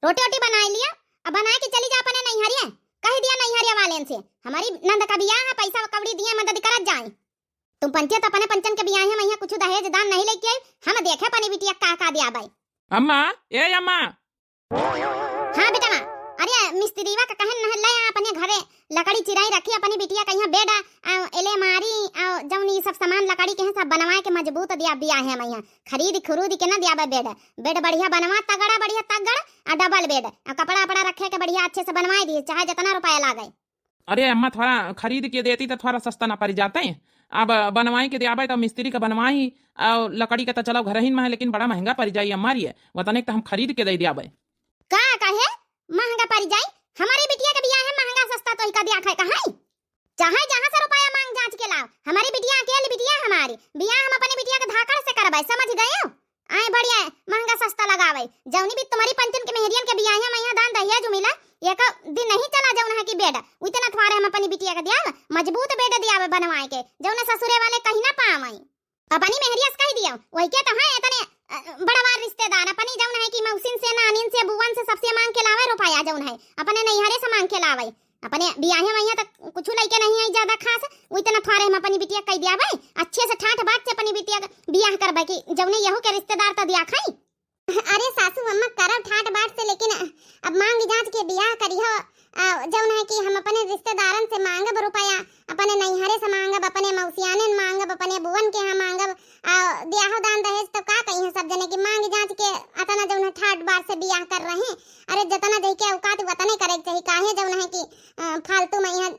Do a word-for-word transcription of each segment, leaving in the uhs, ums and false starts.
रोटी ओटी बनाइ लिया, अब बनाइ के चली जा अपने नैहरिया। कहि दिया नैहरिया वालेन से, हमरी नंद का बियाह है, पैसा कौड़ी दिए, मदद करत जाए। तुम पंचे तो अपने पंचन के बियाहे मइहाँ कुछ दहेज दान नहीं लइके आई, हम देखे अपनी बिटिया का का दियाबै। अम्मा, ए अम्मा। हाँ बेटवा, अरे मिस्त्रीवा का कहन न है, ले आ अपने घरे लकड़ी चिराई रखी, अपनी बिटिया का यहाँ बेड, आ, एलेमारी, आ, जौन ई सब सामान लकड़ी के हैं, सब बनवाए के मजबूत दिया बियाहे मइहाँ। खरीद खुरूद के ना दियाबै बेड, बेड बढ़िया बनवा, तगड़ा बढ़िया तगड़, आ डबल बेड, आ कपड़ा अपड़ा रखे के बढ़िया अच्छे से बनवाए दिए, चाहे जितना रुपया लागे। अरे अम्मा, थोड़ा खरीद के देती तो थोड़ा सस्ता ना परि जाते। अब बनवाई के दियाबै तो मिस्त्री का बनवाई, और लकड़ी का तो चलो घरहिन में है, लेकिन बड़ा महंगा परि जाई अम्मा रे, वतने तो हम खरीद के दे दियाबै। का कहे महंगा परि जाई? हमरी बिटिया के बियाह है, महंगा सस्ता तोहिका दिया खाए कहाँ? चाहे जहाँ से रुपया मांग जांच के लाओ, हमरी बिटिया अकेली बिटिया हमारी, बियाह हम अपनी बिटिया के धाकड़ से करबै, समझ गयो? आए बढ़िया है, महंगा सस्ता लगावै। जौनी भी तुम्हरी पंचन के मेहरियन के बियाहे मइहाँ दान दहेज मिला, एक दिन नहीं चला जौन है कि बेड, उतना थ्वारे हम अपनी बिटिया के दियाब, मजबूत बेड दियाब बनवाए के, जौन ससुरे वाले कहीं ना पावै। अपनी मेहरिया से कहि दियो, वही के तो है इतने, अ, बड़वार रिश्तेदार, अपनी जौन है कि मौसिन से, नानिन से, बुअन से, सबसे मांग के लावै रुपया जौन है, अपने नैहरे से मांग के लावै। अपने बियाहे मइहाँ तो कुछ लइके नहीं आई ज्यादा खास, उतना थ्वारे हम अपनी बिटिया कहि दियाबै, अच्छे से ठाठ बाट से अपनी बिटिया के बियाह करबै कि जौने यहू के रिश्तेदार तो दिया खाई। अरे सासू अम्मा, करब ठाट बाट से, लेकिन अब मांग जांच के बियाह करिहो। आ, जौन है कि हम अपने रिश्तेदारन से मांगब रुपया, अपने नैहरे से मांगब, अपने मौसियाने मांगब, अपने बुअन के यहाँ मांगब, आ, दियाहो दान दहेज तो का कही है सब जने कि मांग जांच के अतना जौन है ठाट बाट से बियाह कर रहे हैं। अरे जतना जही के औकात वतने करे के चाही, काहे जौन है कि, आ, फालतू में यहाँ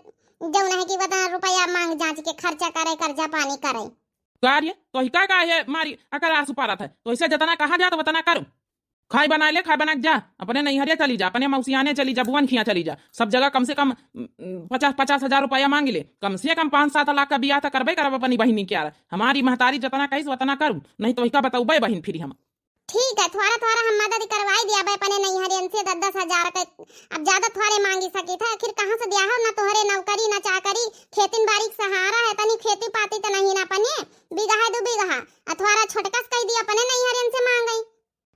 जौन है कि वतना रुपया मांग जांच के खर्चा करे, कर्जा पानी करे। का रे, तोहिका काहे मारी अकर आंसू पारत है? तोहिसे जतना कहा जात वतना करो। खाए बनाए ले, खाए बना के जा, अपने नैहरिया चली जा, अपने मौसियाने चली जा, बुअन खिया चली जा, सब जगह कम से कम, उम, पचास, पचास हजार रुपया मांग ले, कम से कम पाँच सात लाख का बियाह तो करबै करब अपनी बहिनी के यार। हमारी महतारी जतना कहिस वतना करू, नहीं तोहिका बतौबै बहिन फिर हम। ठीक है, थोड़ा थोड़ा हम मदद करवाई दियाबै अपने नैहरियन से दस दस हजार के। अब ज्यादा थोड़े मांगी सकी था, आखिर कहाँ से दिया हो, ना तोहरे नौकरी, ना चाकरी, खेतिन बाड़ी के सहारा है, तनी खेती पाती तो नहीं ना अपने, बीघा है दो बीघा, आ थोड़ा छोटका से कहि दिया अपने नैहरियन से मांगै।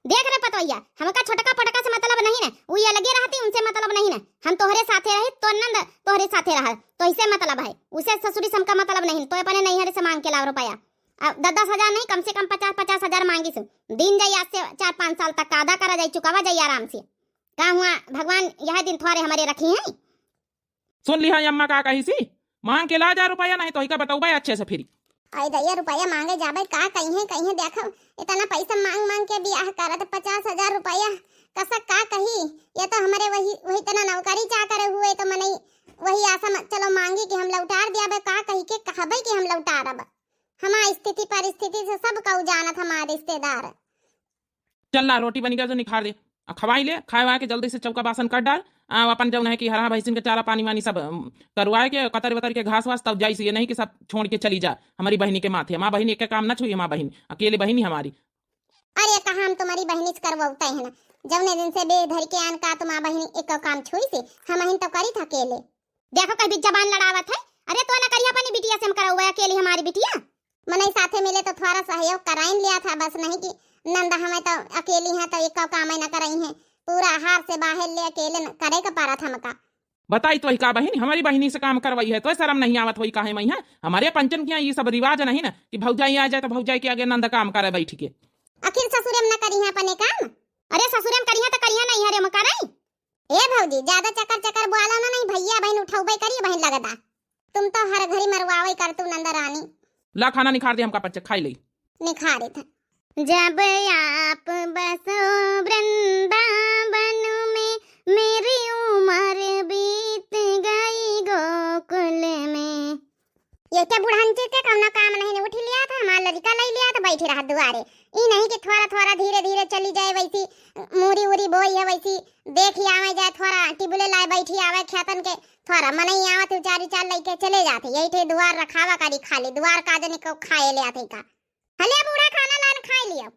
देख रे पतोहिया, हमका छोटका पटका से मतलब नहीं ना, उ ये लगे रहती, उनसे मतलब नहीं ना, हम तोहरे साथे रही, तो नंद तोहरे साथे रहा, तो इसे मतलब है, उसे ससुरी से हमका मतलब नहीं, तो अपने नैहरे से मांग के लाओ रुपया। अब दस दस हजार नहीं, कम से कम पचास पचास हजार मांगिस। दिन जाई आज से चार पाँच साल तक का अदा करा जाई, चुकावा जाई आराम से। का हुआ भगवान यह दिन थ्वारे हमरे रखी हैं? सुन लिहा अम्मा का कहिसी, मांग के ला जा रुपया, नहीं तोहिका बतौबै अच्छे से फिरी। आई दैया, रुपया मांगे जाबै का कहिहैं, कहिहैं देखो इतना पैसा मांग मांग के बियाह करत, पचास हजार रुपया कसा का कही, ये तो हमरे वही, वही तना नौकरी चाकर हुए तो मनई वही आशा में चलो मांगी कि हम लौटार दियाबै, का कही के कहबै कि हम लौटारब। हमार स्थिति परिस्थिति से सब कऊ जानत हमार रिश्तेदार। चल ला, रोटी बनी गया जो निखार दे, आ खवाई ले, खाए वाए के जल्दी से चौका बासन कर डाल, आ अपन जौन है कि हरा भैंसिन के चारा पानी वानी सब, अम, करवाए के, कतर वतर के घास वास, तब जाइस, ये नहीं कि सब छोड़ के चली जा हमारी बहिनी के माथे। हमार बहिनी एक काम ना छुई, हमार बहिनी अकेली बहिनी हमारी। अरे कहाँ हम तुम्हारी बहिनी से करवौते हैं ना, जौने दिन से बेर धर के आन का तुम्हार बहिनी एक काम छुई से, हम अहिन तो करी था अकेले। देखो कहीं भी जबान लड़ावत है। अरे तो ना करिया अपनी बिटिया से हम करौबे अकेली हमारी बिटिया। मनई साथे मिले तो थोड़ा सहयोग कराइन लिया था, बस नहीं कि नंदा हमें तो अकेली हैं तो एक काम ना करई हैं, पूरा हार से बाहर ले अकेले न-, करे के पारत हमका। बताई तोहिका बहिन, हमारी बहिनी से काम करवाई है तो शर्म नहीं आवत होई काहे मइहाँ? हमारे पंचन के यहाँ ये सब रिवाज नहीं ना कि भौजाई आ जाए तो भौजाई के आगे नंद काम करे बैठ के। आखिर ससुरे में न करी है अपने काम? अरे ससुरे में करी है तो करी है नहीं हरे में करई। ए भौजी, ज्यादा चकर चकर बोला ना, नहीं भैया बहिन उठौबे करी बहिन लगदा। तुम तो हर घड़ी मरवावे कर तू नंद रानी। ला खाना निखार दे हमका पच्चे खाई ले। निखारे था। जब आप बसो वृंदावन में, मेरी उम्र बीत गई गोकुल में। ये क्या बुढ़ांचे के कौनो काम नहीं, उठ लिया था, हमार लड़का ले लिया था, बैठे रहा दुआरे। ई नहीं कि थोड़ा थोड़ा धीरे धीरे चली जाए, वैसी मूरी उरी बोई है, वैसी देख ही आवे जाए, थोड़ा टिबुले लाए बैठी आवे खेतन के, थोड़ा मनई आवत उचार उचार लेके चले जाते। यही ठे दुआर रखावा करी खाली, दुआर का जने को खाए ले आते का। हले बूढ़ा खाना लान खाए लियो।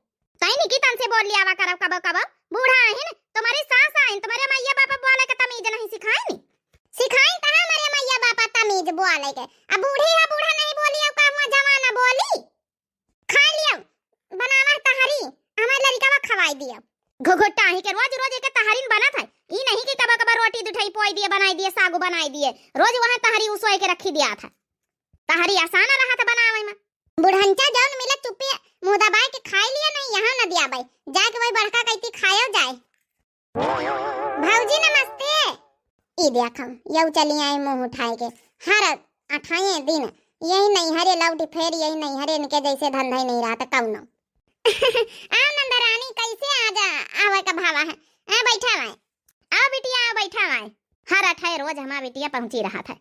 तई निकी तन से बोल लिया वा करब कबो कबो। बूढ़ा आहिन, तुम्हारी सास आहिन, तुम्हारे मैया बापा बोले के तमीज नहीं सिखाइन। सिखाइन कहाँ हमारे मैया बापा तमीज बोले के? अब बूढ़ी है, बूढ़ा नहीं बोली, अब का हुआ जवान बोली? खा लियो, बनावा तहरी, हमार लड़िकवा खवाई दियो। घुघुटा ही के रोज रोज एक तहरीन बना कोई दिए बनाई दिए, सागु बनाई दिए, रोज वहाँ तहरी उसोए के रखी दिया था। तहरी आसान रहा था बनावे में। बुढ़ंचा जौन मिला चुप्पे मुँह दबाए के खाई लिया, नहीं यहाँ न दिया बाई, जाके वही बड़का कैती खायो जाए। भौजी नमस्ते। ई देखम, यऊ चली आई मुँह उठाए के। हर अठाए दिन यही नैहरे लौटी, फेर यही नैहरे, इनके जैसे धंधा ही नहीं रहा था कौनो। आ नंदरानी, कैसे आज आवे का भावा है? आ बैठा वाए। आ बिटिया, आ बैठा वाए। हर अठाए रोज हमार बिटिया पहुँची रहा था।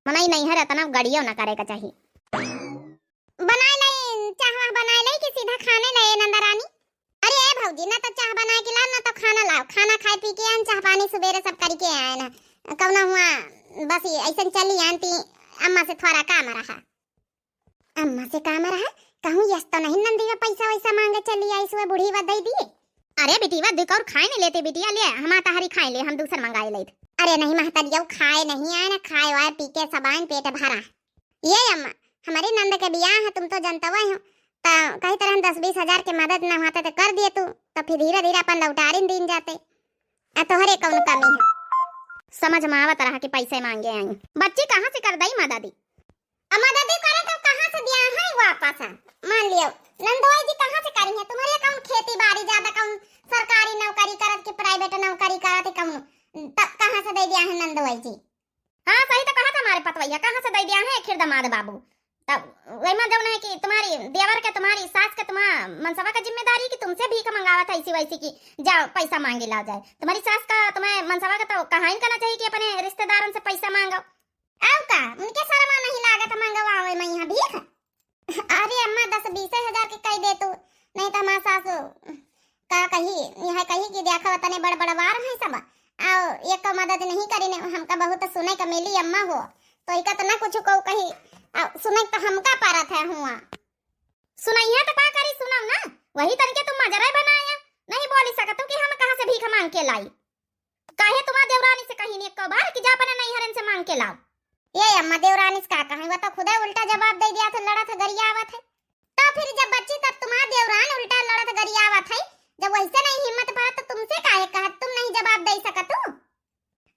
मनई नैहर इतना गड़ियो न करे का चाही। बनाए लाई, चाहवा बनाए लाई कि सीधा खाने लाई नंदरानी? अरे ए भौजी, ना तो चाह बनाए के लाओ, ना तो खाना लाओ। खाना खाए पी के आन, चाह पानी सुबेरे सब करके आए ना। कौना हुआ बस ये ऐसन चली आनती, अम्मा से थोड़ा काम रहा। अम्मा से काम रहा? कहूँ यस तो नहीं नंदीवा पैसा वैसा मांगे चली आई सुबह बुढ़ीवा दे दिए। अरे बिटीवा, दुख और खाए नहीं लेते बिटिया, ले हमार तहरी खाए ले, हम दूसर मंगाए लेत। अरे नहीं महतरिया, खाए नहीं आए ना, खाए वाए पी के सब आए पेट भरा। ये अम्मा, हमारी नंद के बियाह है, तुम तो जनतवा हो, तो कही तरह हम दस बीस हजार के मदद न होते तो कर दिए तू, तो फिर धीरे धीरे अपन लौटारिन दीन जाते। आ तोहरे कौन कमी है? समझ में आवत रहा कि पैसे मांगे आई। बच्ची कहाँ से कर दई मददी? अब मददी करे तो कहाँ से दिया है वापस? मान लियो, नंदोई जी कहाँ से करी है? तुम्हारे कौन खेती बाड़ी ज्यादा, कौन सरकारी नौकरी करत कि प्राइवेट नौकरी करत है कौन? तब कहाँ से दे दिया है नंदोई जी? हाँ, सही तो कहा था हमारे पतवैया, कहाँ से दे दिया है आखिर दामाद बाबू? तब वही में जौन है कि तुम्हारी देवर के, तुम्हारी सास के, तुम्हारा मनसवा का जिम्मेदारी कि तुमसे भीख मंगावत है ऐसी वैसी कि जाओ पैसा मांगे लाओ जाए। तुम्हारी सास का, तुम्हें मनसवा का तो कहा ही करना चाहिए कि अपने रिश्तेदारन से पैसा मांगो। अब का उनके शर्मा नहीं लागत मंगवावे में यहाँ भीख? अरे अम्मा, दस बीस हजार के कह दे तू, नहीं तो हमार सासू का कही, यह कही कि देखो तने बड़ बड़वार है सब, आओ एक मदद नहीं करी ने, हमका बहुत सुने का मिली अम्मा हो, तो इका तो ना कुछ को कही, आ, सुने तो हमका परत है हुआ। सुनइया तो का करी, सुनाओ ना, वही तनके तुम मजरे बनाया, नहीं बोली सकत हो कि हम कहाँ से भीख मांग के लाई। काहे तुम्हार देवरानी से कही नहीं एको बार कि जा अपने नैहरन से मांग के लाओ? ये अम्मा, देवरानी से का कहे, वो तो खुदे उल्टा जवाब दे दिया था, लड़ा था, गरियावत है। तो फिर जब बच्ची तब तुम्हार देवरान उल्टा लड़त गरियावत है, जब वैसे नहीं हिम्मत भरत तो तुमसे काहे कहत, तुम नहीं जवाब दे सकत हो?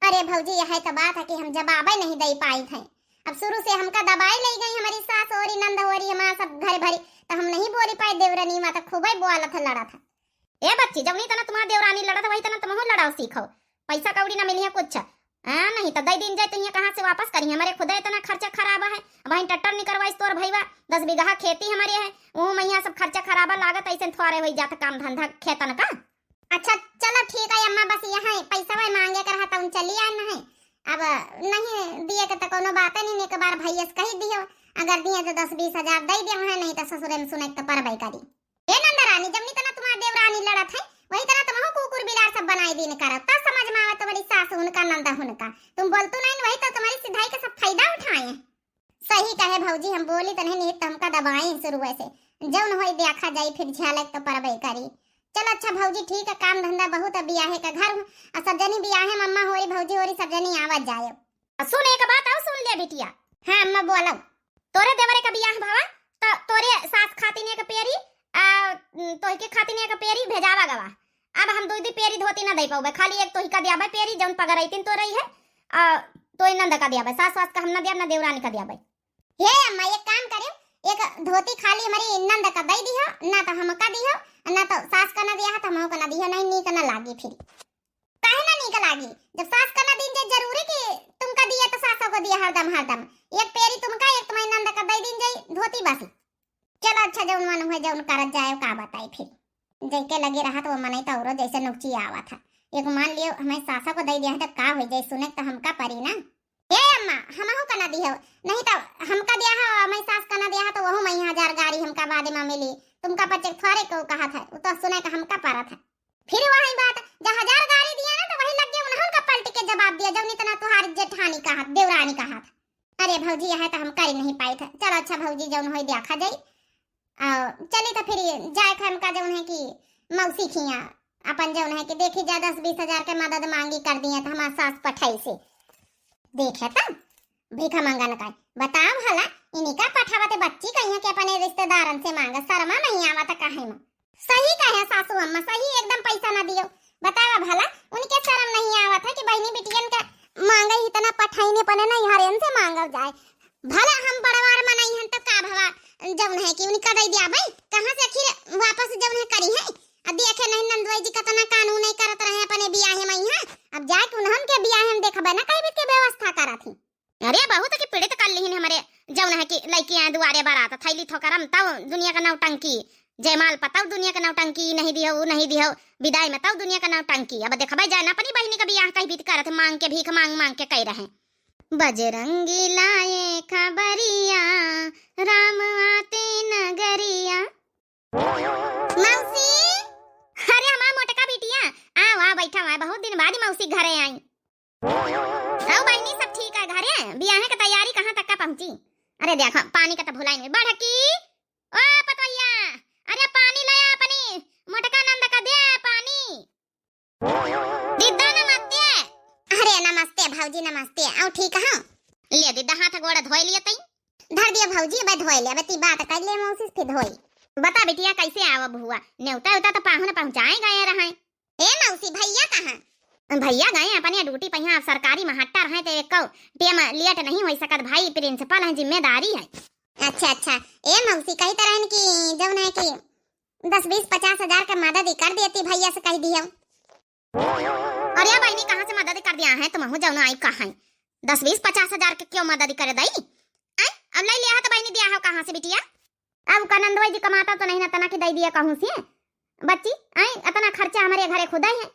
अरे भौजी, यह तो बात है कि हम जवाबे नहीं दे पाई थे। अब शुरू से हमका दबाई ले गई हमारी सास होरी, नंद होरी, हमारा सब घर भरी, तो हम नहीं बोली पाए। देवरानी माँ तो खूबे बोलत है, लड़त है। ए बच्ची, जब नहीं तना तुम्हार देवरानी लड़त, वही तना तुमहू लड़ाओ सीखो। पैसा कौड़ी ना मिली है कुछ। हाँ, नहीं तो दे दिन जाए तो यहाँ कहाँ से वापस करी? हमारे खुदे इतना खर्चा खराब है, अब वहीं ट्रैक्टर निकलवाइस तोर भईवा, दस बीघा खेती हमारे है, वो मैया सब खर्चा खराबा लागत, ऐसे थोड़े होई जात काम धंधा खेतन का। अच्छा, चलो ठीक है अम्मा, बस यहाँ पैसा वही मांगे कर रहा था, उन चली आए न है। अब नहीं दिए के तो कोनो बात नहीं, एक बार भैया से कही दियो, अगर दिए तो दस बीस हजार दे दियो है, नहीं तो ससुरे में सुने के तो परबे करी। ए नंदरानी, जब नहीं तना तुम्हार देवरानी लड़त है, वही तरह तुमहू कुकुर बिलार सब बनाई दिन करत, तब समझ में आवत तुम्हारी सास उनका, नंदा उनका। तुम बोलतू नहीं, वही तो तुम्हारी सिधाई का सब फायदा उठाए। सही कहे भौजी, हम बोली तने निहित हमका दबाई शुरू से। जौन होई देखा जाई, फिर झलक तो परबे करी। चल अच्छा भौजी, ठीक है, काम धंधा बहुत है, बियाहे का घर, और सब जनी बियाहे, मम्मा होरी, भौजी होरी, सब जनी आवत जाए। आ सुन, एक बात और सुन ले बिटिया। हाँ अम्मा, बोलो। तोरे देवरे का बियाह भवा, तो तोरे सास खातिन एक पेरी, आ, तोहके खातिन एक पेरी भेजावा गवा। अब हम दुई दुई पेरी धोती ना दे पाउबे, खाली एक तोही का दियाबे पेरी, जौन पगरैतिन तो रही है, आ, तोही नंद का दियाबे, सास वास का हम ना दियाब, ना देवरानी का दियाबे। हे अम्मा, एक काम करियो, एक धोती खाली हमारी नंद का दे दियो, ना तो हमका दियो, ना तो सास का ना दिया है, तो हमहू का ना दियो, नहीं नीक ना लागी फिर। काहे ना नीक लागी? जब सास का ना दिन जे जरूरी कि तुमका दिया तो सासों को दिया हरदम, हरदम। एक पेरी तुमका, एक तुम्हारी नंद का दे दिन जाई धोती बस। चलो अच्छा, जौन मन हुए, जौन करत जाए, का बताई फिर। जैके लगे रहा तो वो मनई तो औरो जैसे नुकची आवा था। एक मान लियो, हमारी सासों को दे दिया है तो का हो जाए, सुने तो हमका परी ना। ए अम्मा, हमहू का ना दियो, नहीं तो हमका दिया है, हमारी सास का ना दिया है तो वहू में हजार गारी हमका बाद में मिली। तुमका पचे थोड़े को कहा था, वो तो सुने का हमका परा था। फिर वही बात, जब हजार गारी दिया ना, तो वही लग गया उन्होंने का पलट के जवाब दिया, जौन इतना तुहारी जेठानी कहा, देवरानी कहा था। अरे भौजी, यह तो हम कर ही नहीं पाई था। चलो अच्छा भौजी, जौन होई देखा जाई। आ, चली तो फिर जाए थे हमका जौन है कि मौसी खिया, अपन जौन है कि देखी जा दस बीस हजार के मदद मांगी कर दिए तो हमार सास पठाई से। देखे तो भीखा मंगन का बताओ भला, इनका पठावत बच्ची कहिया के अपने रिश्तेदारन से मांगा, शर्मा नहीं आवत काहे में। सही कहे सासू अम्मा, सही एकदम पैसा ना दियो। बतावा भला, उनके शर्म नहीं आवत है कि बहनी बिटियन का ठैने पने नैहरेन से मांगल जाए। भला हम बड़वार मनई हन त का भवा, जौन है कि उनका दे दिया भाई, कहाँ से आखिर वापस जौन है करी है। अब देखे नहीं नंदुआई जी कतना कानून नहीं करत रहे अपने बियाहे में यहाँ। अब जाए कि उन्हन के बियाहे में देखबे ना कई के व्यवस्था करत ही। अरे बहुत की पीड़ित कर लिहिन हमरे, जौन है कि लइके आए दुआरे बारात, थैली थोकरम तब दुनिया का नौटंकी, जयमाल पर तब दुनिया का नौटंकी, ई नहीं दिहो, ऊ नहीं दिहो, विदाई में तब दुनिया का नौटंकी। अब देखबे जाए ना अपनी बहिनी का बियाह कई बीत करत, मांग के भीख मांग मांग के कई रहे। बजरंगी लाए खबरिया, राम आते नगरिया। मौसी, अरे हमार मोटका बिटिया, आओ, आओ, बैठा हुआ है, बहुत दिन बाद मौसी घरे आई। आओ बहिनी, सब ठीक है घरे? बियाहे के तैयारी कहाँ तक का पहुँची? अरे देखो, पानी का तो भुलाई नहीं। बढ़की, ओ पतोहिया, अरे पानी ले आ, अपनी मोटका नंद का दे पानी। दिद्दा नमस्ते। अरे नमस्ते भौजी, नमस्ते। आओ, ठीक हो? ले दिद्दा, हाथ गोड़ धोए लिए तई। धर दिया भौजी, अबे धोए ले, अबे ती बात कर ले मौसी से, फिर धोई। बता बिटिया, कैसे आवा बुआ? नेवता उता तो पाहुन पहुँचाए गए रहे। ए मौसी, भैया कहाँ? भैया गए अपने ड्यूटी पे, यहाँ सरकारी महट्टर हैं तो एक टेम लेट नहीं हो सकत भाई, प्रिंसिपल हैं, जिम्मेदारी है। अच्छा अच्छा। ए मौसी, कही तरह कि जौन है कि दस बीस पचास हजार के मदद ही कर देती, भैया से कह दियो। अरे बहिनी, कहाँ से मदद कर दिया है तुमहू, जौन आई कहाँ है? दस बीस पचास हजार के क्यों मदद कर दई? आई, अब ले लिया है तो बहिनी दिया है कहाँ से बिटिया? अब का नंदोई जी कमाता तो नहीं ना तना कि दे दिया कहूँ से बच्ची, आई अतना खर्चा हमारे घरे खुदा ही है।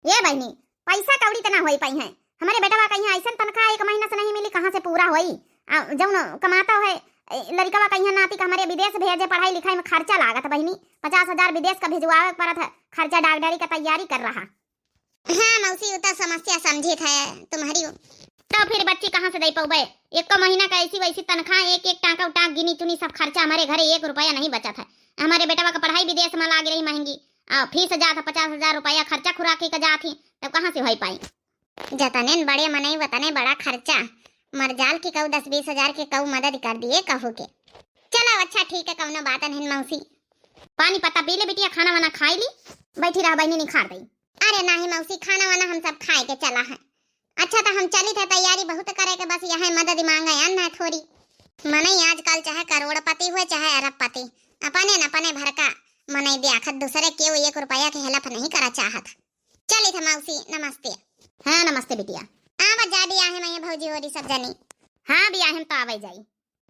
ये बहिनी, पैसा कौड़ी तना होई पाई है। हमारे बेटवा कहीं ऐसन तनखा एक महीना से नहीं मिली, कहाँ से पूरा होई? आ, जौन कमाता है, ए, लड़कवा कहीं नाती का हमारे विदेश भेजे, पढ़ाई लिखाई में खर्चा लागत बहिनी, पचास हजार विदेश का भिजवावे के पड़त है, खर्चा डॉक्टरी का तैयारी कर रहा। हाँ मौसी, वो तो समस्या समझित है तुम्हारी। तो फिर बच्ची कहाँ से दे पौबे? एक महीना का ऐसी वैसी तनखा, एक एक टाका उटाक गिनी चुनी सब खर्चा, हमारे घरे एक रुपया नहीं बचत है। हमारे बेटवा का पढ़ाई विदेश में लाग रही महंगी, आ फीस जात है पचास हजार रुपया, खर्चा खुराकी का जात ही, तब कहाँ से होई पाई? जतने न बड़े मनई वतने बड़ा खर्चा। मरजाल की कहू दस बीस हजार के कहू मदद कर दिए कहू के। चलो अच्छा ठीक है, कौनो बात नहीं मौसी। पानी पत्ता पी ले बिटिया, खाना वाना खाई ली, बैठी रह बहिनी निखार दई। अरे नाही मौसी, खाना वाना हम सब खाए के चला है। अच्छा तो हम चली थे, तैयारी बहुत करे के, बस यह मदद मांगे अन्न है थोड़ी। मनई आजकल चाहे करोड़पति हुए चाहे अरबपति, अपने न अपने भर का मनई द्याखत, दूसरे केहू एक रुपया के हेल्प नहीं करा चाहत। चली थे मौसी, नमस्ते। हाँ नमस्ते बिटिया। आवा जा बियाहे में भौजी होरी सब जनी। हाँ बियाहे में तो आवे जाई।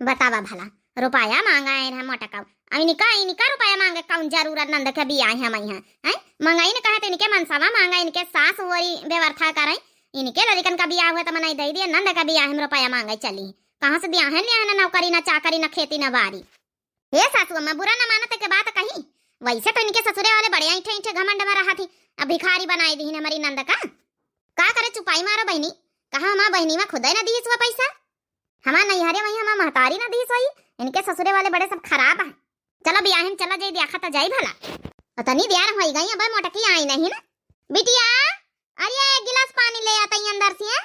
बतावा भला, रुपया मांगा है मोटका, अब इनका इनका रुपया मांगे कौन जरूरत? नंद के बियाहे में है, हैं? मंगाई न कहे तो इनके मनसावा मांगा, इनके सास होरी व्यवस्था करे, इनके लड़कन का बियाह हुआ तो मनाई दे दिए, नंद का बियाहे में रुपया मांगे चली। कहाँ से दिया है लिया है ना नौकरी ना चाकरी ना खेती ना बारी। हे सासू अम्मा, बुरा न मानत के बात कही, वैसे तो इनके ससुरे वाले बड़े ऐठे ऐठे घमंड में रहा थी, अब भिखारी बनाए दीन हमारी नंद का। का करे चुपाई मारो बहिनी, कहा हमार बहिनी में खुदे न दीस हुआ पैसा, हमार नैहरे वही हमार महतारी न दीस हुई, इनके ससुरे वाले बड़े सब खराब हैं। चलो बियाहे में चला जाई, द्याखा तो जाई भला। अतनी देर होई गई, अब मोटकी आई नहीं ना। बिटिया, अरे एक गिलास पानी ले आता ही अंदर से, हैं?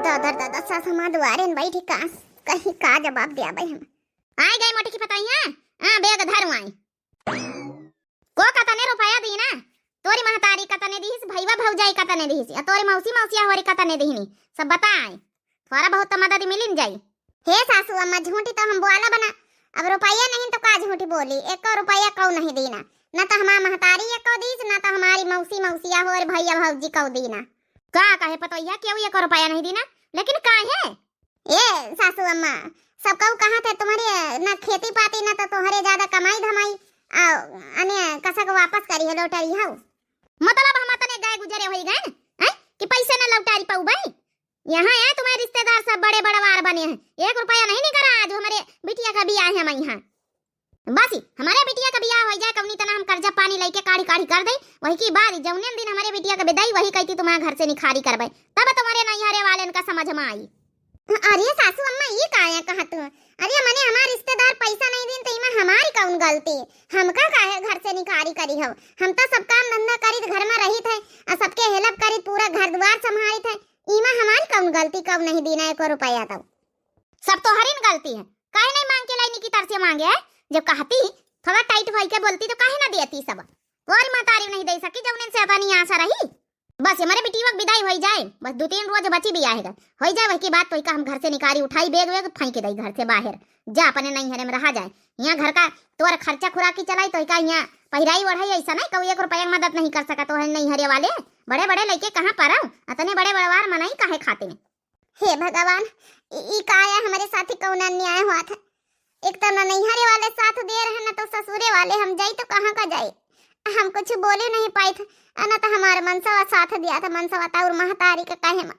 दादा दादा, सास हमार दुआरे न बैठी का, कहीं का जवाब दिया भाई हम। आए गए मोटकी पतोहिया, हाँ बैग धरू आई। को कतने रुपया दीना? तोरी महतारी कतने दीस, भईवा भौजाई कतने दीस, या तोरी मौसी मौसिया होरी कतने दीनी? सब बताए, थोड़ा बहुत तो मदद मिलिन जाई। हे सासू अम्मा, झूठी तो हम बोला बना, अब रुपया नहीं तो का झूठी बोली, एको रुपया कऊ नहीं दीना, ना तो हमार महतारी एको दीस, ना तो हमारी मौसी मौसिया होर भैया भौजी कऊ दीना। का कहे पतोहिया, केहू एको रुपया नहीं दीना, लेकिन काहे? ए सासू अम्मा, सब कहू कहा थे तुम्हारे ना खेती पाती ना तो तुम्हारे ज्यादा कमाई धमाई, आ, अने कसक वापस करी है लौटारी हऊ। मतलब हम तने गए गुजरे होई गए न, हैं? कि पैसे न लौटारी पाऊ भाई? यहाँ है तुम्हारे रिश्तेदार सब बड़े बड़वार बने हैं, एक रुपया नहीं निकला आज हमारे बिटिया का बियाह है मैं यहाँ। बस ही हमारे बिटिया का बियाह हो जाए, कवनी तना हम कर्जा पानी लेके काढ़ी काढ़ी कर दे, वही की बाद जौने दिन हमारे बिटिया का विदाई, वही कहती तुम्हारे घर से निखारी करबे, तब तुम्हारे नैहरे वाले इनका समझ में आई। अरे सासू अम्मा, ये का है कहा तू? अरे मने हमार रिश्तेदार पैसा नहीं दिन तो इमा हमारी कौन गलती? हमका काहे घर से निखारी करी हो? हम तो सब काम धंधा करी घर में रही थे, आ सबके हेल्प करी, पूरा घर द्वार संभाली थे, इमा हमारी कौन गलती? कब नहीं दीना एको रुपया तो? सब तोहरी न गलती है, काहे नहीं मांग के लाइनी की तरह से मांगे है? जब कहती थोड़ा टाइट होई के बोलती तो काहे ना देती सब? तोहरी महतारी नहीं दे सकी जौने से अपनी आशा रही। बस हमरे बिटिया के विदाई होई जाए, बस दू तीन रोज बची बियाहे का। होई जाए वही की बात, तो इका हम घर से निकारी उठाई, bag वैग फेंक दई घर से बाहर। जा अपने नैहरे में रहा जाए। यहाँ घर का तोर खर्चा खुराकी चलाई, तो इका यहाँ पहिराई ओढ़ाई, ऐसा नहीं कहू एक रुपया के मदद नहीं कर सकत हो नैहरे वाले। बड़े बड़े लइके कहाँ परउ, अतने बड़े बड़वार मनई काहे खातिर। हे भगवान, ई, ई का है हमरे साथ, कौन अन्याय हुआ था? एक तो न नैहरे वाले साथ दे रहे, न तो ससुरे वाले। हम जाई तो कहाँ का जाई? हम कुछ बोले नहीं पाई थे, न तो हमारे मनसवा साथ दिया था, मनसवा तो और महतारी के कहे में।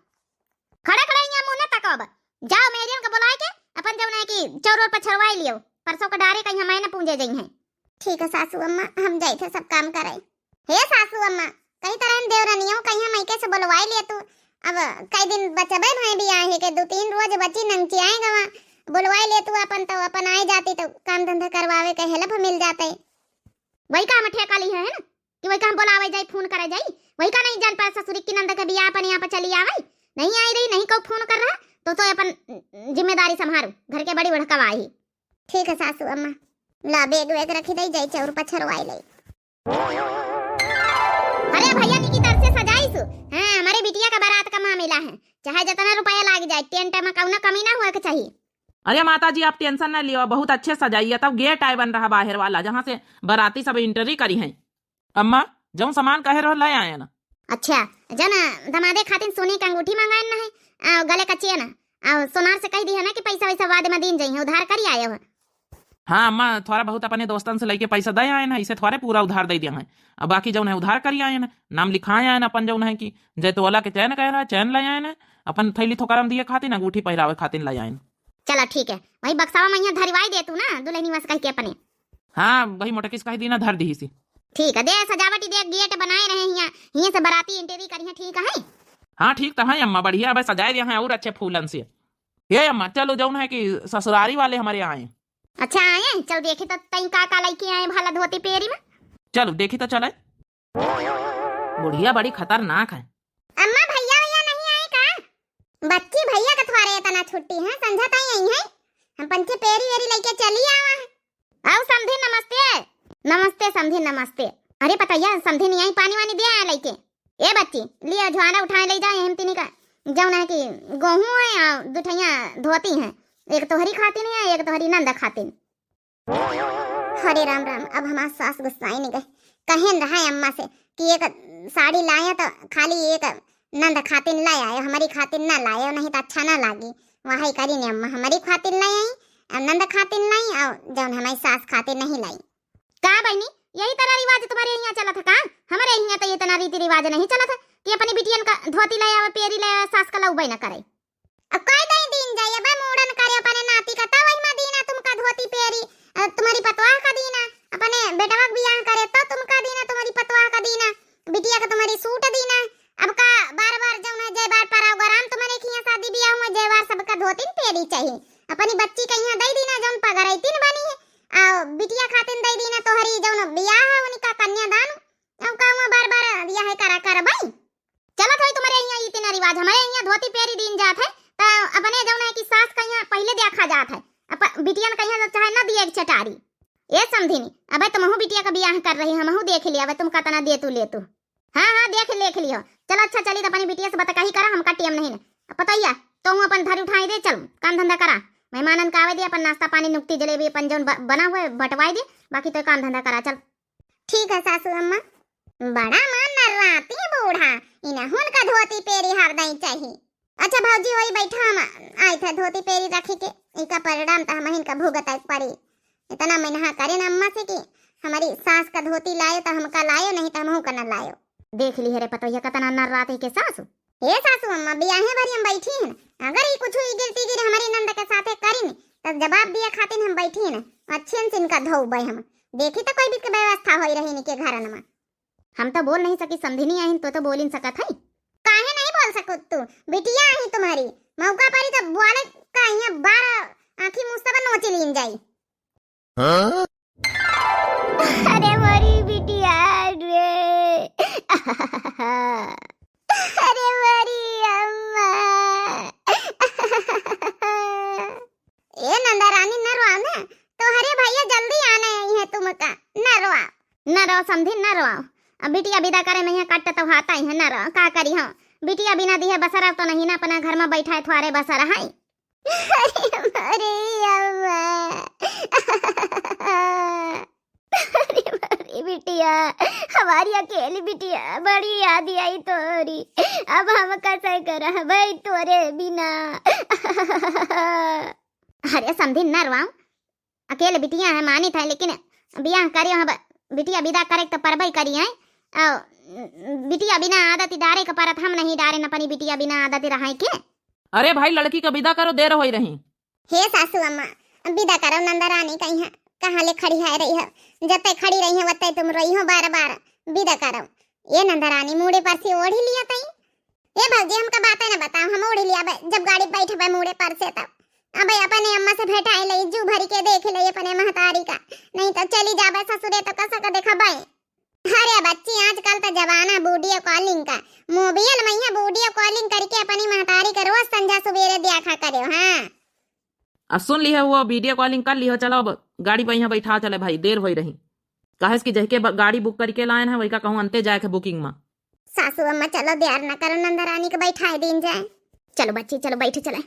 खड़े खड़े यहाँ मुँह न तकाव, जाओ मेरियन के बुलाए के अपन जौन है कि चौर ओर पछरवाई लियो, परसों के डारे कहीं हमारे न पूंजे जई हैं। ठीक है सासू अम्मा, हम जाई थे सब काम करे। हे सासू अम्मा, कही तरह देवरनियों कहीं मइके से बोलवाई लिए तू। अब कई दिन बचबे भाई बियाहे के, दू तीन रोज बची नंगचियाए गवा। बोलवाई लिए तू अपन, तो अपन आए जाती तो काम धंधा करवावे के help मिल जाते। वही का हम ठेका ली है, है ना, कि वही का हम बोलावे जाई, फोन करे जाई, वही का नहीं जान पाए ससुरी की नंद के बियाह अपन यहाँ पर चली आवे, नहीं आई रही, नहीं कहू फोन कर रहा, तो तो अपन जिम्मेदारी संभारू, घर के बड़ी बड़कवा आई। ठीक है सासू अम्मा, ला bag वैग रखी दई, जाई चौर पछरवाई लई। अरे भैया, निकी तर से सजाई सु। हाँ, हमरे बिटिया का बारात का मामला है, चाहे जितना रुपया लाग जाए, tent में कौनो कमी ना हुए के चाहिए। अरे माता जी, आप tension ना लियो, बहुत अच्छे सजाई है। तब gate आए बन रहा बाहर वाला, जहाँ से बाराती सब entry करी हैं। अम्मा, जौन सामान कहे रहो, ले आए ना। अच्छा, जना, दमादे खातिर सोने के अंगूठी मंगाए ना है, आ, गले का chain, आ, सोनार से कह दी है ना कि पैसा वैसा बाद में दीन जाइए, उधार करी आए हो। हाँ अम्मा, थोड़ा बहुत अपने दोस्तन से लेके पैसा दे आए ना, इसे थोड़े पूरा उधार दे दिया है। अब बाकी जौन है उधार करी आए ना, नाम लिखाए आए ना अपन, जौन है कि जैतोला के chain कह रहा, chain ले आए ना, अपन थैली थोकरम दिए खातिर, अंगूठी पहिरावे खातिर ले आए ना। चला ठीक है, वही बक्सावा में यहाँ धरवाई दे तू ना, दुल्हनिया से कह के अपने। हाँ, वही मोटकी से कह दी ना, धर दी सी। ठीक है, दे सजावटी दे, gate बनाए रहे हियाँ, हियाँ से बाराती entry करी है, ठीक है? हाँ, ठीक तो है अम्मा, बढ़िया, अब सजाए दिया है और अच्छे फूलन से। ये अम्मा, चलो जौन है कि ससुरारी वाले हमारे आए। अच्छा, आए? चल देखी तो तई का का लइके आए भला धोती पेरी में। चलो देखी तो चले। बुढ़िया बड़ी खतरनाक है। अम्मा, भैया, भैया नहीं आए का? बच्ची, भैया का थोड़े इतना छुट्टी है, संझा ताई आई है, हम पंचे पेरी वेरी लइके चली आवा है। आओ समधी, नमस्ते। नमस्ते समधी, नमस्ते। अरे पतैया, समधी नहीं आई, पानी वानी दे आया लइके। ए बच्ची, लिया झोरा उठाए ले जाए, हम तिनी का जौन है कि गोहूँ है और दुठैया धोती है, एक तोहरी खातिन है, एक तोहरी नंद खातिन। हरे राम राम, अब हमार सास गुस्साइन गए। कहेन रहा अम्मा से कि एक साड़ी लाया तो खाली एक नंद खातिन ले आयो, हमारी खातिन ना लायो, नहीं तो अच्छा ना लागी। वही करी ने अम्मा, हमारी खातिन ले आई, अब नंद खातिन लाई, और जौन हमारी सास खातिन नहीं लाई। का बहनी, यही तरह रिवाज तुम्हारे यहाँ चलत है का? हमारे यहाँ तो ये तना रीति रिवाज नहीं चलत है कि अपनी बिटियन का धोती ले आवे, पेरी ले आवे, सास का लउबे न करे। अब कह दई दीन जाई, अब मूड़न करे अपने नाती का, तब वही मा दीना तुमका धोती पेरी, अ, तुम्हारी पतवाह का दीना, अपने बेटवा का बियाह करे तो तुमका दीना, तुम्हारी पतवाह का दीना, बिटिया का तुम्हारी सूट दीना। अब का बार बार जौन है, जय बार program तुम्हारे खिया शादी बियाह हुआ, जय बार सबका धोती पेरी चाहिए। अपनी बच्ची का यहाँ दई दीना जौन पगरैतिन बनी है, आ बिटिया खातिन दई दीना तोहरी जौन बियाह है उनका कन्यादान। अब का हुआ बार बार यह करा करबई? चलत होई तुम्हारे यहाँ ई तीन रिवाज, हमारे यहाँ धोती पेरी दीन जात है, त अपने जौन है कि सास का यहाँ पहले देखा जात है, अप-, बिटियन का यहाँ चाहे न दिए एक चटारी। ए समधिनी, अबे तुमहू बिटिया का बियाह कर रही, हमहू देख लिया, अबे तुम कतना दे तू ले तू। हाँ, हाँ, देख, देख लियो। चलो अच्छा, चली त अपनी बिटिया से बतकही करा, हमका टेम नहीं न। अब पतैया, तो हूँ अपन धरी उठाई दे, चल, काम धंधा करा। मेहमानन का आवे दे, अपन नाश्ता पानी, नुक्ती जलेबी, अपन जौन ब-, बना हुआ है, बंटवाई दे, बाकी तो काम धंधा करा, चल। ठीक है सासू अम्मा। बड़ा मान नर्राती बूढ़ा, इनहुन का धोती पेरी हरदई चाही। अच्छा भौजी, वही बैठा, हम आई थे धोती पेरी रखी के, इका परिणाम तो हमहिन का भुगत पड़ी। इतना मिनहा करे न अम्मा से कि हमारी सास का धोती लायो तो हमका लायो, नहीं तो हमहू का न लायो। देख ली है रे पतोहिया, कतना नर्राती के सासू। हे सासू अम्मा, बियाहे भरी हम बैठी हैं, अगर ई कुछ ई गिरती गिरी हमारी नंद के साथे करिन, तो जवाब दिए खातिर हम बैठी हैं, अच्छे से इनका धोबे हम। देखी तो कोई भी व्यवस्था होई रही इनके घरन में। हम तो बोल नहीं सकी समधिनी आहिन, तो तो बोल ही सकत है। काहे नहीं बोल सकत तू? बिटिया आही तुम्हारी, मौका परी तो बोले का यहाँ बार आँखी मुँह सब नोच लीन जाई। हाँ? अरे मोरी बिटिया रे। अरे मोरी अम्मा। ए नंदा रानी, न रोआ ना, तोहरे भैया जल्दी आने आई है तुमका, न रोआ। न रोआ समधी, न रोआ। अब बिटिया बिदा करे में यहाँ कट तो हाता ही है ना रह, का करी हम? बिटिया बिना दिहे बसरा तो नहीं ना, अपना घर में बैठा है थ्वारे बसरा है। अरे, अरे अम्मा। अरे, अरे बिटिया, हमारी अकेली बिटिया, बड़ी याद आई तोरी। अब हम कैसे करबै तोरे बिना? अरे समधिन, ना रोवाओ, अकेले बिटिया है, मानित है, लेकिन बियाह करियो है, ब-, बिटिया बिदा करे तो परबई करी है। और बिटिया बिना आदत डारे के परत, हम नहीं डारे न अपनी बिटिया बिना आदत रहे के। अरे भाई, लड़की का बिदा करो, देर होई रही। हे सासू अम्मा, बिदा करो, नंदरानी कहीं है, कहाँ ले खड़ी है रही हो? जत्ते खड़ी रही हो, वत्ते तुम रोई हो बार बार। बिदा करो। ए नंदरानी, मूड़े पर से ओढ़ी लिया तई। ए भौजी, हमका बातें न बताओ, हम ओढ़ी लिया बे, जब गाड़ी बैठबे मूड़े पर से तब। अबे अपने अम्मा से भेंटाए ले, जू भरी के देख ले अपने महतारी का, नहीं तो चली जाबे ससुरे तो कसा का देखबे। अरे बच्ची, आजकल तो जमाना video calling का, mobile में यहाँ video calling करके अपनी महतारी का रोज संझा सुबेरे देखा करो। हाँ। आ सुन लिहे, वो video calling कर लिहो, चलो अब गाड़ी पर यहाँ बैठा चले भाई, देर होई रही। काहे से कि जहिके ब-, गाड़ी book करके लायन है, वही का कहूँ अंते जाए के booking में। सासू अम्मा, चलो देर न करो, नंदरानी के बैठाए दीन जाए। चलो बच्ची, चलो बैठ चले।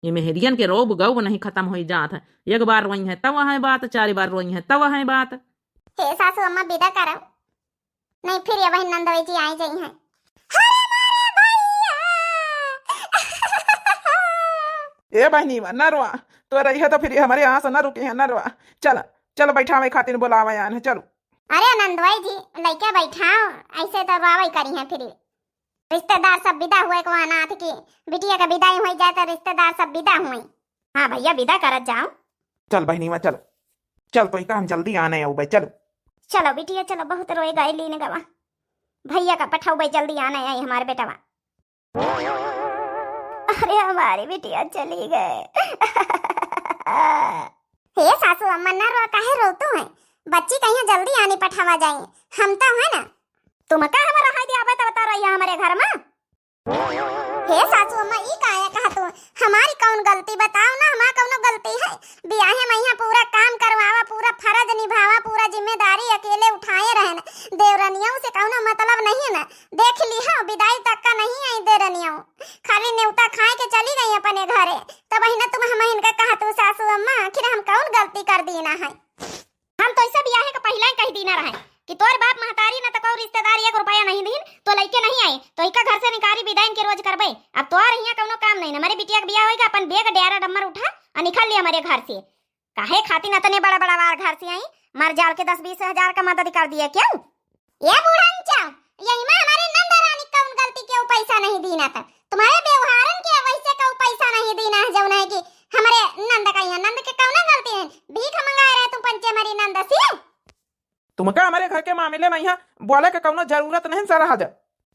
ये मेहरियन के रोब गौब नहीं खत्म होई जात है। एक बार रोई है तब है बात, चार बार रोई है तब है बात। हे सासू अम्मा, बिदा करो, नहीं फिर ये बहिन नंदोई जी आई जाई हैं। ए बहिनी, न रोआ, तो रही है तो फिर ये हमारे यहाँ से न रुकी है, न रोआ। चल, चल बैठावे खातिर बोलावे आन है, चलो। अरे नंदोई जी, लइके बैठाओ, ऐसे तो रोवे करी हैं फिर। रिश्तेदार सब विदा हुए को अनाथ की, बिटिया का विदाई होई जाए तो रिश्तेदार सब विदा हुए। हाँ भैया, विदा करत जाओ। चल बहिनी, वहाँ चल, चल तो इका हम जल्दी आने आऊ बे, चलो। चलो बिटिया, चलो, बहुत रोए गए लीन गवा। भैया का पठाऊ बे, जल्दी आने आई हमारे बेटवा। अरे हमारी बिटिया चली गए। हे सासू अम्मा, ना रो, काहे रोतू है? बच्ची कहिया जल्दी आनी पठावा जाई, हम तो है ना। तुमका हम रहा दिया बे, तब तो रहिया हमारे घर में। हे सासू अम्मा, ई काहे कहा तू? हमारी कौन गलती बताओ ना, हमार कौनो गलती है? बियाहे मइहाँ पूरा काम करवावा, पूरा फर्ज निभावा, पूरा जिम्मेदारी अकेले उठाए रहन। देवरनियों से कौनो मतलब नहीं है ना। देख लिहो, विदाई तक का नहीं आई देरनियों, खाली नेवता खाए के चली गई अपने घरे। तब ही ना तुम हम इनका कहा तू सासू अम्मा, आखिर हम कौन गलती कर दीना है? हम तो ऐसे बियाहे के पहिले ही कह दीना रहे कि तोर बाप महतारी न तो कोई रिश्तेदार एक रुपया नहीं दीन, तो लइके नहीं आई, तो इका घर से निकारी विदाई के रोज करबे। अब तोर हियाँ कौनो काम नहीं, हमारे बिटिया के बियाह होइगा, अपन बैग डेरा डम्मर उठा और निकल लिया हमारे घर से। काहे खातिर अतने बड़ा बड़ा वार घर से आई, मर जाल के दस बीस हजार का मदद कर दिए क्यों? ये बूढ़ा अंचा, यही में हमारे नंद रानी कौन गलती के ऊ पैसा नहीं दीना था? तुम्हारे व्यवहारन के वैसे का ऊ पैसा नहीं दीना है, जौन है कि हमारे नंद का यहाँ नंद के कौन गलती है? भीख मंगा रहे तुम पंचे हमारी नंद से। तुमका हमारे घर के मामले में यहाँ बोले के कौनो जरूरत नहीं सर, हजा।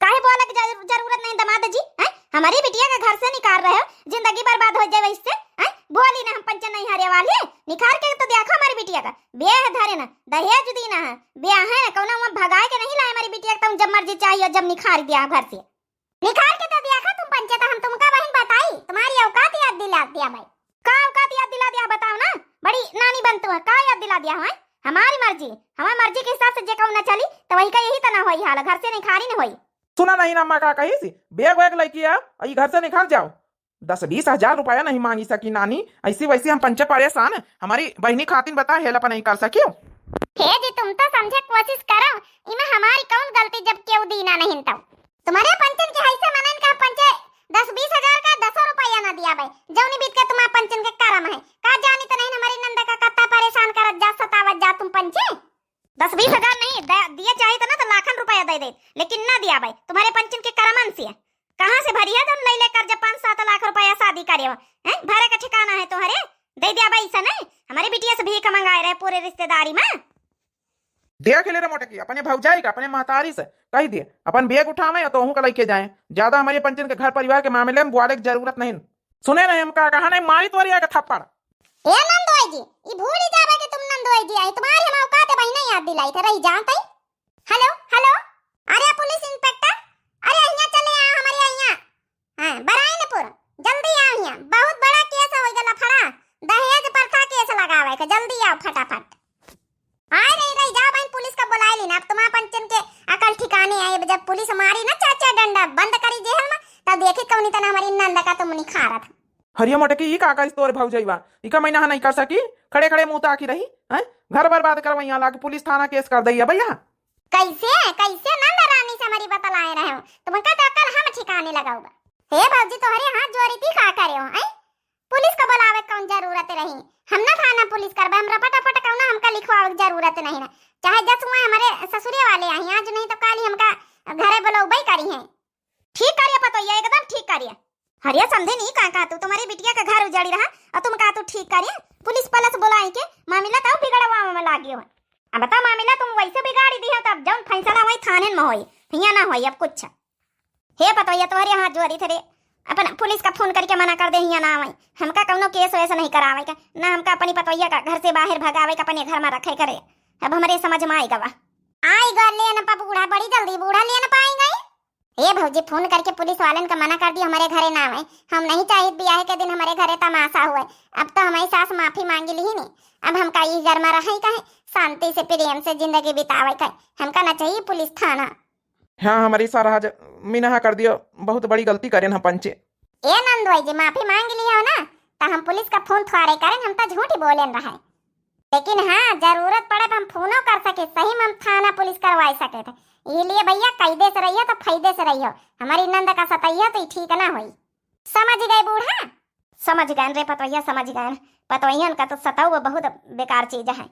काहे बोले के जरू-, जरूरत नहीं दमाद जी, हैं? हमारी बिटिया के घर से निकाल रहे हो, जिंदगी बर्बाद हो जाए इससे, हैं? बोली ना हम पंचे नहीं हरे वाली, निकाल के तो देखो हमारी बिटिया का, ब्याह धरे ना, दहेज दीना है, ब्याह है ना, कौनो हम भगाए के नहीं लाए हमारी बिटिया के, तुम जब मर्जी चाहिए जब निकाल दिया घर से। निकाल के तो देखा तुम पंचे, तो हम तुमका बहिन बताई, तुम्हारी औकात याद दिला दिया भाई। का औकात याद दिला दिया बताओ ना, बड़ी नानी बनतू है, का याद दिला दिया है? हमारी मर्जी, हमारी मर्जी के हिसाब से जे कहूँ ना चली, तो वही का यही तो ना होई हाल, घर से निखारी न होई। सुना नहीं ना अम्मा का कही सी, बैग वैग लइके आ, और ये घर से निकल जाओ। दस बीस हजार रुपया नहीं मांगी सकी नानी, ऐसी वैसी हम पंचे परेशान, हमारी बहिनी खातिन बता help नहीं कर सकियो। हे जी, तुम तो समझे कोशिश करो, इमे हमारी कौन गलती जब केहू दीना नहीं तो। तुम्हारे पंचन के ऐसे मनन का पंचे दस बीस हजार का दसो रुपया ना दिया बे, जौनी बीत के तुम्हारे पंचन के करम है। का जानी तो नहीं हमारी नंद का कत्ता परेशान करत जा, सतावत जा तुम पंचे। दस बीस हजार नहीं, द-, दिए चाहित ना तो लाखन रुपया दे देत, लेकिन ना दिया बे, तुम्हारे पंचन के करमन से। कहाँ से भरिया जौन लैले कर्जा पाँच सात लाख रुपया शादी करे हो, हैं? भरे का ठिकाना है तुम्हारे? दे दिया बे, ऐसा नहीं, हमारे बिटिया से भीख मंगाए रहे पूरे रिश्तेदारी में। देख ले रे मोटकी, अपने भौजाई का, अपने महतारी से कह दिए, अपन बैग उठावे या तोहू का लइके जाए। ज्यादा हमारे पंचन के घर परिवार के मामले में बोले की जरूरत नहीं। सुने नहीं हम का कहा नहीं, मारी तोरी आके थप्पड़। ए नंदोई जी, ई भूल ही जावे कि तुम नंदोई जी आई, तुम्हारी हम औकात बहिने याद दिलाई थे, रही जानत ही। हेलो, हेलो, अरे पुलिस इंस्पेक्टर, अरे यहाँ चले आओ हमारे यहाँ। हाँ, बराइनपुर, जल्दी आओ यहाँ, बहुत बड़ा केस हो गया लफड़ा, दहेज प्रथा केस लगावे। एक जल्दी आओ फटाफट। आए रही, रही, जाओ बहन, पुलिस का बुलाए ली ना। अब तुम्हारा पंचन के अकल ठिकाने आई। अब जब पुलिस मारी ना चार चार डंडा बंद करी जेहल में, तब देखी कौनी तना हमारी नंद का तुम निखारत। हरिया मोटकी, ई का करिस तोर भौजइवा? इका मइना नहीं कर सकी, खड़े खड़े मुँह ताकी रही, हैं? घर बर्बाद करवइया लाग, पुलिस थाना केस कर दइया भइया। कैसे, कैसे नंद रानी से हमारी बतलाए रहे हो? तुमका तो अकल हम ठिकाने लगाऊबा। हे भौजी, तोहरे हाथ जोड़ी थी, का करे हो, हैं? पुलिस को बुलावे कौन जरूरत रही? हम ना थाना पुलिस करबे, हम रपट रपट कौना हमका लिखवावे के जरूरत नहीं ना। चाहे जस हुआ हमारे ससुरे वाले आई, आज नहीं तो काली हमका घरे बुलौबे करी हैं। ठीक करिए पतोहिया, एकदम ठीक करिए। हरिया समझे नहीं का, का तू तुम्हारी बिटिया का घर उजाड़ी रहा और तुम का तू ठीक करिए, पुलिस पलस बुलाई के मामला तो बिगड़वा में लागियो है। अब बता मामला तुम वैसे बिगाड़ी दी हो, तब जौन फैसला वही थाने में होई, हियाँ ना होई अब कुछ। हे पतोहिया, तोहरे हाथ जोड़ी थे रे, अपन पुलिस का फोन करके मना कर दे, हियाँ ना आवे। हमका कौनो केस वैस नहीं करावे का, ना हमका अपनी पतोहिया का घर से बाहर भगावे का, अपने घर में रखे करे। अब हमरे समझ में आई गवा। आई गवा, ले न पा बूढ़ा, बड़ी जल्दी बूढ़ा ले न पाएंगे। हे भौजी, फोन करके पुलिस वालन का मना कर दियो, हमारे घरे ना आवे। हम नहीं चाहित बियाह के दिन हमारे घरे तमाशा हुए। अब तो हमारी सास माफी मांगी ली ही नहीं। अब हमका ई घर में रहे कहे, शांति से प्रेम से जिंदगी बितावे कहे। हमका ना चाहिए पुलिस थाना। हाँ, हमारी सारा आज मिनहा कर दियो, बहुत बड़ी गलती करेन हम पंचे। ए नंदोई जी, माफी मांग ली हो ना, तो हम पुलिस का फोन थ्वारे करेन, हम तो झूठ ही बोलेन रहे। लेकिन हाँ, जरूरत पड़े तो हम फोनो कर सके, सही में हम थाना पुलिस करवाई सके थे। ये लिए भैया, कैदे से रहियो तो फायदे से रहियो, हमारी नंद का सतैया तो ई ठीक ना होई। समझ गए बूढ़ा? समझ गए रे पतोहिया, समझ गए। पतोहियन का तो सताऊ बहुत बेकार चीज है।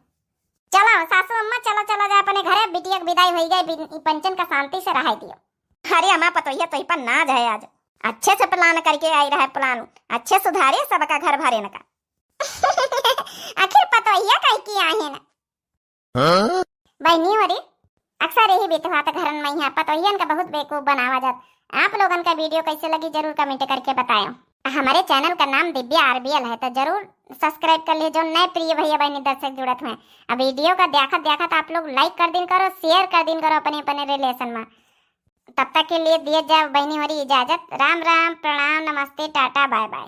चलो सासू अम्मा, चलो, चलो जा अपने घरे, बिटिया के विदाई होई गई, बिन-, ई पंचन का शांति से रहे दियो। अरे अम्मा, पतोहिया तो ही पर नाज है आज, अच्छे से प्लान करके आई रहे, प्लान अच्छे सुधारे सबका घर भरे न का। आखिर पतोहिया काहे की आहे न? हाँ? बहनी हो रे, अक्सर यही बेतुहात घरन में यहाँ पतोहियन का बहुत बेवकूफ बनावा जात। आप लोगन का वीडियो कैसे लगी जरूर कमेंट करके बताएं। हमारे चैनल का नाम दिव्या आरबीएल है, तो जरूर सब्सक्राइब कर लिए, जो नए प्रिय भैया बहनी दर्शक जुड़त हुए। अब वीडियो का देखत देखत आप लोग लाइक कर दिन करो, शेयर कर दिन करो अपने अपने रिलेशन में। तब तक के लिए दिए जाओ बहनी हो री इजाजत। राम राम, प्रणाम, नमस्ते, टाटा, बाय बाय।